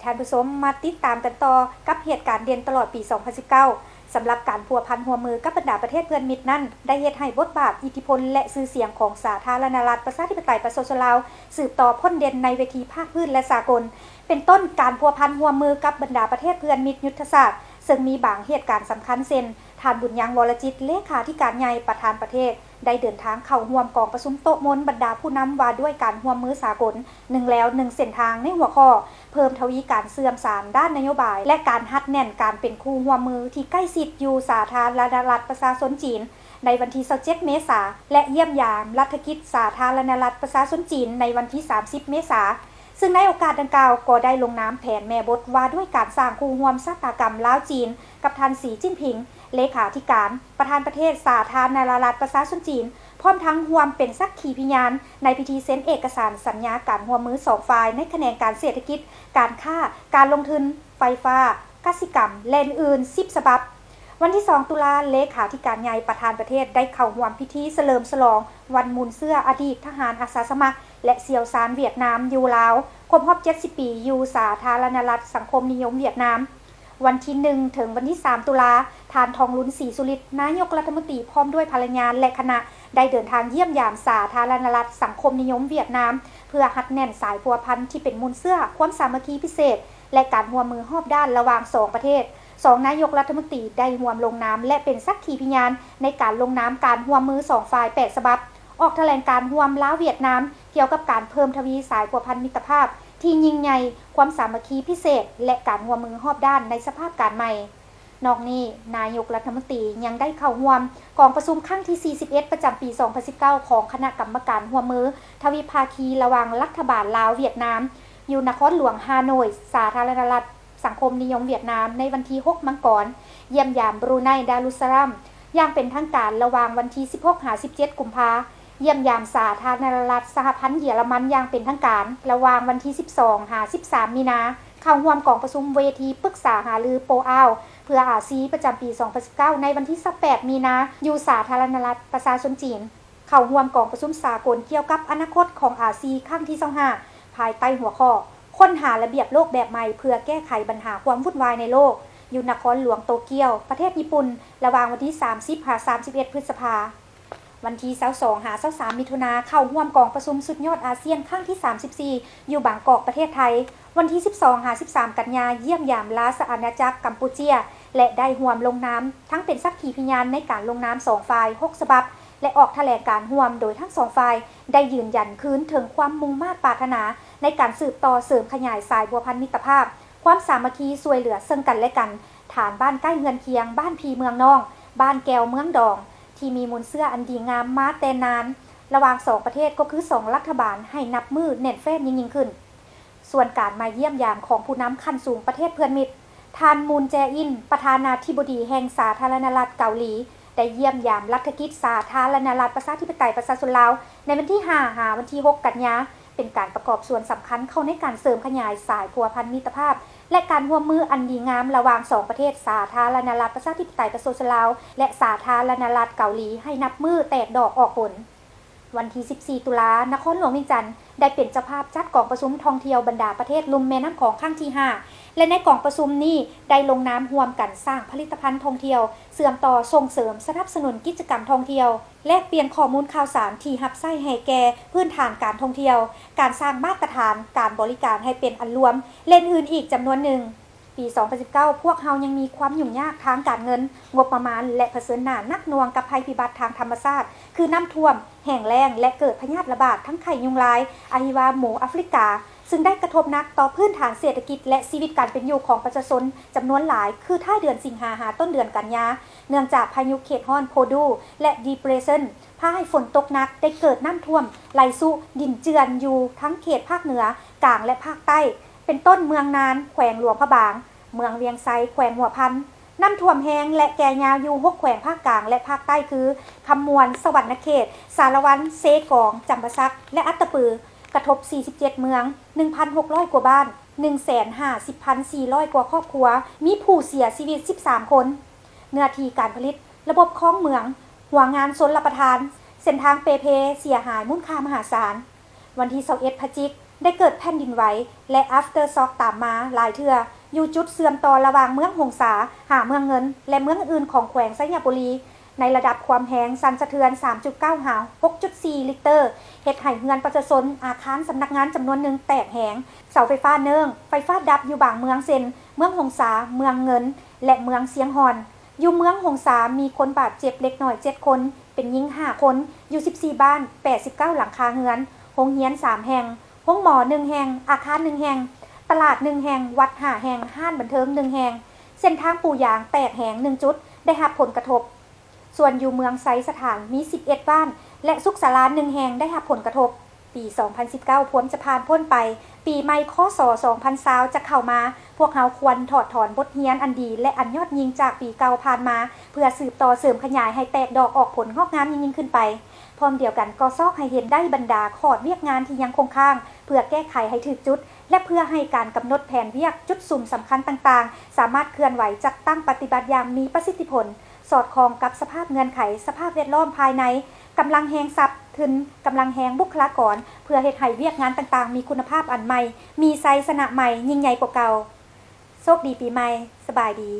ທ່ານຜູ້ຊົມມາຕິດຕາມກັນຕໍ່ກັບເຫດການເດັ່ນຕະຫຼອດປີສອງພັນສິບເກົ້າ. ສຳລັບການພົວພັນຮ່ວມມືກັບບັນດາປະເທດເພື່ອນມິດນັ້ນ ໄດ້ເຮັດໃຫ້ບົດບາດ, ອິດທິພົນ ແລະ ຊື່ສຽງຂອງສາທາລະນະລັດ ປະຊາທິປະໄຕ ປະຊາຊົນລາວ ສືບຕໍ່ພົ້ນເດັ່ນໃນເວທີພາກພື້ນ ແລະ ສາກົນ. ເປັນຕົ້ນ, ການພົວພັນຮ່ວມມືກັບບັນດາປະເທດເພື່ອນມິດຍຸດທະສາດ, ເຊິ່ງມີບາງເຫດການສຳຄັນ ເຊັ່ນ ທ່ານ ບຸນຍັງ ວໍລະຈິດ ເລຂາທິການໃຫຍ່ ປະທານປະເທດ ໄດ້ເດີນທາງເຂົ້າຮ່ວມກອງປະຊຸມໂຕະມົນບັນດາຜູ້ນຳວ່າດ້ວຍການຮ່ວມມືສາກົນ ໜຶ່ງແລວໜຶ່ງເສັ້ນທາງ ໃນຫົວຂໍ້ ເພີ່ມທະວີການເຊື່ອມສານດ້ານນະໂຍບາຍ ແລະ ການຮັດແໜ້ນການເປັນຄູ່ຮ່ວມມືທີ່ໃກ້ຊິດຢູ່ສາທາລະນະລັດປະຊາຊົນຈີນ ໃນວັນທີຊາວເຈັດເມສາ ແລະ ຢ້ຽມຢາມລັດຖະກິດສາທາລະນະລັດປະຊາຊົນຈີນ ໃນວັນທີສາມສິບເມສາ. ເຊິ່ງໃນໂອກາດດັ່ງກ່າວກໍໄດ້ລົງນາມແຜນແມ່ບົດວ່າດ້ວຍການສ້າງຄູ່ຮ່ວມຊະຕາກຳລາວ-ຈີນ ກັບທ່ານ ສີ ຈິ້ນຜິງ ເລຂາທິການ ປະທານປະເທດສາທາລະນະລັດປະຊາຊົນຈີນ ພ້ອມທັງຮ່ວມເປັນສັກຂີພິຍານໃນພິທີເຊັນເອກະສານສັນຍາການຮ່ວມມືສອງຝ່າຍໃນຂະແໜງການເສດຖະກິດ, ການຄ້າ, ການລົງທຶນ, ໄຟຟ້າ, ກະສິກຳ ແລະ ອື່ນໆ ສິບສະບັບ. ວັນທີສອງຕຸລາ, ເລຂາທິການໃຫຍ່ປະທານປະເທດໄດ້ເຂົ້າຮ່ວມພິທີສະເຫຼີມສະຫຼອງວັນມູນເຊື້ອອະດີດທະຫານອາສາສະໝັກ ແລະ ຊ່ຽວຊານຫວຽດນາມຢູ່ລາວ ຄົບຮອບເຈັດສິບປີຢູ່ສາທາລະນະລັດສັງຄົມນິຍົມຫວຽດນາມ. ວັນທີໜຶ່ງ ເຖິງວັນທີສາມຕຸລາ, ທ່ານ ທອງລຸນ ສີສຸລິດ ນາຍົກລັດຖະມົນຕີ ພ້ອມດ້ວຍພະລະຍາ ແລະ ຄະນະ ໄດ້ເດີນທາງຢ້ຽມຢາມສາທາລະນະລັດສັງຄົມນິຍົມຫວຽດນາມ ເພື່ອຮັດແໜ້ນສາຍພົວພັນທີ່ເປັນມູນເຊື້ອຄວາມສາມັກຄີພິເສດ ແລະ ການຮ່ວມມືຮອບດ້ານລະຫວ່າງສອງປະເທດ. ສອງນາຍົກລັດຖະມົນຕີໄດ້ຮ່ວມລົງນາມ ແລະ ເປັນສັກຂີພິຍານໃນການລົງນາມການຮ່ວມມືສອງຝ່າຍແປດສະບັບ, ອອກຖະແຫຼງການຮ່ວມລາວ-ຫວຽດນາມ ກ່ຽວກັບການເພີ່ມທະວີສາຍພົວພັນມິດຕະພາບທີ່ຍິ່ງໃຫຍ່, ຄວາມສາມັກຄີພິເສດ ແລະ ການຮ່ວມມືຮອບດ້ານໃນສະພາບການໃໝ່. ນອກນີ້, ນາຍົກລັດຖະມົນຕີຍັງໄດ້ເຂົ້າຮ່ວມກອງປະຊຸມຄັ້ງທີສີ່ສິບເອັດ ປະຈຳປີສອງພັນສິບເກົ້າ ຂອງຄະນະກຳມະການຮ່ວມມືທະວິພາຄີລະຫວ່າງລັດຖະບານລາວ-ຫວຽດນາມ ຢູ່ນະຄອນຫຼວງຮ່າໂນ້ຍ, ສາທາລະນະລັດສັງຄົມນິຍົມຫວຽດນາມ ໃນວັນທີຫົກມັງກອນ, ຢ້ຽມຢາມບຣູໄນດາລຸດສະລາມຢ່າງເປັນທາງການລະຫວ່າງວັນທີສິບຫົກຫາສິບເຈັດກຸມພາ, ຢ້ຽມຢາມສາທາລະນະລັດສະຫະພັນເຢຍລະມັນຢ່າງເປັນທາງການລະຫວ່າງວັນທີສິບສອງຫາສິບສາມມີນາ, ເຂົ້າຮ່ວມກອງປະຊຸມເວທີປຶກສາຫາລືໂປອາວ ເພື່ອອາຊີ ປະຈຳປີສອງພັນສິບເກົ້າ ໃນວັນທີຊາວແປດມີນາ ຢູ່ສາທາລະນະລັດປະຊາຊົນຈີນ, ເຂົ້າຮ່ວມກອງປະຊຸມສາກົນກ່ຽວກັບອະນາຄົດຂອງອາຊີ ຄັ້ງທີຊາວຫ້າ ພາຍໃຕ້ຫົວຂໍ້ ຄົ້ນຫາລະບຽບໂລກແບບໃໝ່ເພື່ອແກ້ໄຂບັນຫາຄວາມວຸ່ນວາຍໃນໂລກ ຢູ່ນະຄອນຫຼວງໂຕກຽວ, ປະເທດຍີ່ປຸ່ນ ລະຫວ່າງວັນທີສາມສິບຫາສາມສິບເອັດພຶດສະພາ. ວັນທີຊາວສອງຫາຊາວສາມມິຖຸນາ, ເຂົ້າຮ່ວມກອງປະຊຸມສຸດຍອດອາຊຽນຄັ້ງທີສາມສິບສີ່ ຢູ່ບາງກອກ ປະເທດໄທ. ວັນທີສິບສອງຫາສິບສາມກັນຍາ, ຢ້ຽມຢາມລາຊະອານາຈັກກຳປູເຈຍ ແລະ ໄດ້ຮ່ວມລົງນາມທັງເປັນສັກຂີພິຍານໃນການລົງນາມສອງຝ່າຍຫົກສະບັບ ແລະ ອອກຖະແຫຼງການຮ່ວມ, ໂດຍທັງສອງຝ່າຍໄດ້ຢືນຢັນຄືນເຖິງຄວາມມຸ່ງມາດປາດຖະໜາໃນການສືບຕໍ່ເສີມຂະຫຍາຍສາຍພົວພັນມິດຕະພາບ, ຄວາມສາມັກຄີຊ່ວຍເຫຼືອເຊິ່ງກັນແລະກັນ, ຖານບ້ານໃກ້ເຮືອນຄຽງ, ບ້ານພີ່ເມືອງນ້ອງ, ບ້ານແກ້ວເມືອງດອງ ທີ່ມີມູນເຊື້ອອັນດີງາມມາແຕ່ນານ ລະຫວ່າງສອງປະເທດ ກໍຄືສອງລັດຖະບານ ໃຫ້ນັບມື້ແໜ້ນແຟ້ນຍິ່ງໆຂຶ້ນ. ສ່ວນການມາຢ້ຽມຢາມຂອງຜູ້ນຳຂັ້ນສູງປະເທດເພື່ອນມິດ, ທ່ານ ມູນ ແຈອິນ ປະທານາທິບໍດີແຫ່ງສາທາລະນະລັດເກົາຫຼີ ໄດ້ຢ້ຽມຢາມລັດຖະກິດສາທາລະນະລັດປະຊາທິປະໄຕປະຊາຊົນລາວ ໃນວັນທີຫ້າຫາວັນທີຫົກກັນຍາ, ເປັນການປະກອບສ່ວນສຳຄັນເຂົ້າໃນການເສີມຂະຫຍາຍສາຍພົວພັນມິດຕະພາບ ແລະ ການຮ່ວມມືອັນດີງາມລະຫວ່າງສອງປະເທດ ສາທາລະນະລັດປະຊາທິປະໄຕປະຊາຊົນລາວ ແລະ ສາທາລະນະລັດເກົາຫຼີ ໃຫ້ນັບມື້ແຕກດອກອອກຜົນ. ວັນທີສິບສີ່ຕຸລາ, ນະຄອນຫຼວງວຽງຈັນ ໄດ້ເປັນເຈົ້າພາບຈັດກອງປະຊຸມທ່ອງທ່ຽວບັນດາປະເທດລຸ່ມແມ່ນ້ຳຂອງຄັ້ງທີຫ້າ ແລະ ໃນກອງປະຊຸມນີ້ໄດ້ລົງນາມຮ່ວມກັນສ້າງຜະລິດຕະພັນທ່ອງທ່ຽວ ເຊື່ອມຕໍ່, ສົ່ງເສີມ, ສະໜັບສະໜູນກິດຈະກຳທ່ອງທ່ຽວ, ແລກປ່ຽນຂໍ້ມູນຂ່າວສານທີ່ຮັບໃຊ້ໃຫ້ແກ່ພື້ນຖານການທ່ອງທ່ຽວ, ການສ້າງມາດຕະຖານການບໍລິການໃຫ້ເປັນອັນລວມ ແລະ ອື່ນໆອີກຈຳນວນໜຶ່ງ. ປີສອງພັນສິບເກົ້າ ພວກເຮົາຍັງມີຄວາມຫຍຸ້ງຍາກທາງການເງິນ, ງົບປະມານ ແລະ ຜະເຊີນໜ້າໜັກໜ່ວງກັບໄພພິບັດທາງທຳມະຊາດ ຄືນ້ຳຖ້ວມ, ແຫ້ງແລ້ງ ແລະ ເກີດພະຍາດລະບາດທັງໄຂ້ຍຸງລາຍ, ອະຫິວາໝູອາຟຣິກາ, ຊຶ່ງໄດ້ກະທົບໜັກຕໍ່ພື້ນຖານເສດຖະກິດ ແລະ ຊີວິດການເປັນຢູ່ຂອງປະຊາຊົນຈຳນວນຫຼາຍ ຄືທ້າຍເດືອນສິງຫາຫາຕົ້ນເດືອນກັນຍາ, ເນື່ອງຈາກພາຍຸເຂດຮ້ອນໂພດູ ແລະ ດີເປຣເຊິນ ພາໃຫ້ຝົນຕົກໜັກ, ໄດ້ເກີດນ້ຳຖ້ວມໄຫຼຊຸ, ດິນເຈື່ອນຢູ່ທັງເຂດພາກເໜືອ, ກາງ ແລະ ພາກໃຕ້ ເປັນຕົ້ນເມືອງນານ ແຂວງຫຼວງພະບາງ, ເມືອງວຽງໄຊ ແຂວງຫົວພັນ ນ້ຳຖ້ວມແຮງ ແລະ ແກ່ຍາວຢູ່ຫົກແຂວງພາກກາງ ແລະ ພາກໃຕ້ ຄື ຄຳມ່ວນ, ສະຫວັນນະເຂດ, ສາລະວັນ, ເຊກອງ, ຈຳປາສັກ ແລະ ອັດຕະປື ກະທົບສີ່ສິບເຈັດເມືອງ, ໜຶ່ງພັນຫົກຮ້ອຍກວ່າບ້ານ, ໜຶ່ງແສນຫ້າສິບພັນສີ່ຮ້ອຍກວ່າຄອບຄົວ, ມີຜູ້ເສຍຊີວິດສິບສາມຄົນ. ເນື້ອທີ່ການຜະລິດ, ລະບົບຄອງເໝືອງ, ຫົວງານຊົນລະປະທານ, ເສັ້ນທາງເປ່ເພ ເສຍຫາຍມູນຄ່າມະຫາສານ. ວັນທີຊາວເອັດພະຈິກ, ໄດ້ເກີດແຜ່ນດິນໄຫວ ແລະ aftershock ຕາມມາຫຼາຍເທື່ອ ຢູ່ຈຸດເຊື່ອມຕໍ່ລະຫວ່າງເມືອງຫົງສາ ຫາເມືອງເງິນ ແລະ ເມືອງອື່ນຂອງແຂວງໄຊຍະບູລີ ໃນລະດັບຄວາມແຮງສັ່ນສະເທືອນ ສາມຈຸດເກົ້າ ຫາ ຫົກຈຸດສີ່ ລິກເຕີ ເຮັດໃຫ້ເຮືອນປະຊາຊົນ, ອາຄານສຳນັກງານຈຳນວນໜຶ່ງແຕກແຫງ, ເສົາໄຟຟ້າເນິ້ງ, ໄຟຟ້າດັບຢູ່ບາງເມືອງ ເຊັ່ນ ເມືອງຫົງສາ, ເມືອງເງິນ ແລະ ເມືອງຊຽງຮ່ອນ. ຢູ່ເມືອງຫົງສາ ມີຄົນບາດເຈັບເລັກນ້ອຍເຈັດຄົນ, ເປັນຍິງຫ້າຄົນ, ຢູ່ສິບສີ່ບ້ານ, ແປດສິບເກົ້າຫຼັງຄາເຮືອນ, ໂຮງຮຽນສາມແຫ່ງ, ໂຮງໝໍໜຶ່ງແຫ່ງ, ອາຄານໜຶ່ງແຫ່ງ, ຕະຫຼາດໜຶ່ງແຫ່ງ, ວັດຫ້າແຫ່ງ, ຮ້ານບັນເທີງໜຶ່ງແຫ່ງ, ເສັ້ນທາງປູຢາງແຕກແຫງໜຶ່ງຈຸດ ໄດ້ຮັບຜົນກະທົບ. ສ່ວນຢູ່ເມືອງໄຊສະຖານ ມີສິບເອັດບ້ານ ແລະ ສຸກສາລາໜຶ່ງແຫ່ງໄດ້ຮັບຜົນກະທົບ. ປີສອງພັນສິບເກົ້າພວມຈະຜ່ານພົ້ນໄປ, ປີໃໝ່ ຄ.ສ. ສອງພັນຊາວ ຈະເຂົ້າມາ, ພວກເຮົາຄວນຖອດຖອນບົດຮຽນອັນດີ ແລະ ອັນຍອດຍິ່ງຈາກປີເກົ່າຜ່ານມາ ເພື່ອສືບຕໍ່ເສີມຂະຫຍາຍໃຫ້ແຕກດອກອອກຜົນງອກງາມຍິ່ງໆຂຶ້ນໄປ. ພ້ອມດຽວກັນກໍຊອກໃຫ້ເຫັນໄດ້ບັນດາຂອດວຽກງານທີ່ຍັງຄົງຄ້າງ ເພື່ອແກ້ໄຂໃຫ້ຖືກຈຸດ ແລະ ເພື່ອໃຫ້ການກຳນົດແຜນວຽກ, ຈຸດສຸມສຳຄັນຕ່າງໆ ສາມາດເຄື່ອນໄຫວຈັດຕັ້ງປະຕິບັດຢ່າງມີປະສິດທິຜົນ, ສອດຄ່ອງກັບສະພາບເງື່ອນໄຂສະພາບແວດລ້ອມພາຍໃນ, ກຳລັງແຮງຊັບທຶນ, ກຳລັງແຮງບຸກຄະລາກອນ, ເພື່ອເຮັດໃຫ້ວຽກງານຕ່າງໆມີຄຸນນະພາບອັນໃໝ່, ມີໄຊຊະນະໃໝ່, ຍິ່ງໃຫຍ່ກວ່າເກົ່າ. ໂຊກດີປີໃໝ່. ສະບາຍດີ.